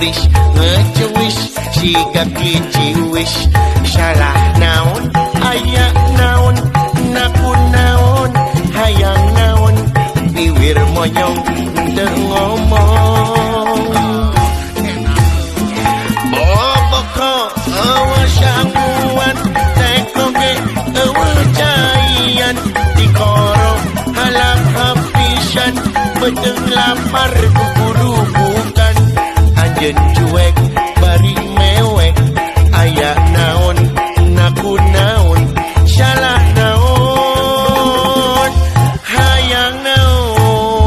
Ngepris ngecuis siga kiciwis salah naon aya naon naku naon hayang naon biwir monyong teu ngomong boboko eueuh sanguan teko ge eueuh caian tikoro halap hapisan beuteung lapar kukurubukan anjeun.